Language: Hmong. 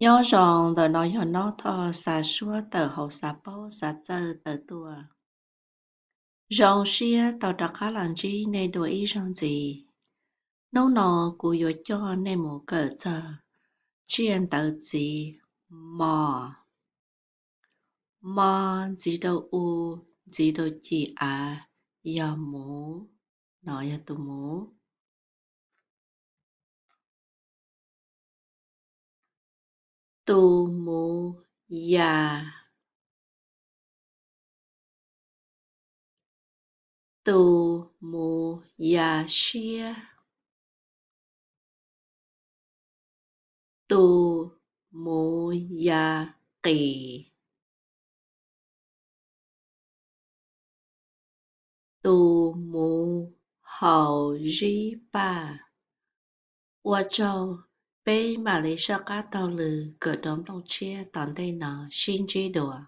Nyob zoo, ntawm no yog Nob Thoj xa suab tawm hauv xav paub xav txawj tawm tuaj. Zoo siab tau rov qab los ntsib nej dua ib zaug ntxiv. Hnub no kuv yuav coj nej mus kawm txog tsiaj ntawv txiv mo. Mo ntxiv rau u, ntxiv rau ci av, yog muv. No yog tus muv. Tus muv ya. Tus muv ya siab. Tus muv ya qis. Tus muv haus zib paj. Ua tsaug, peb mam li soj qab taug lw kawm rau nplooj tshiab tom ntej no, sib ntsib dua.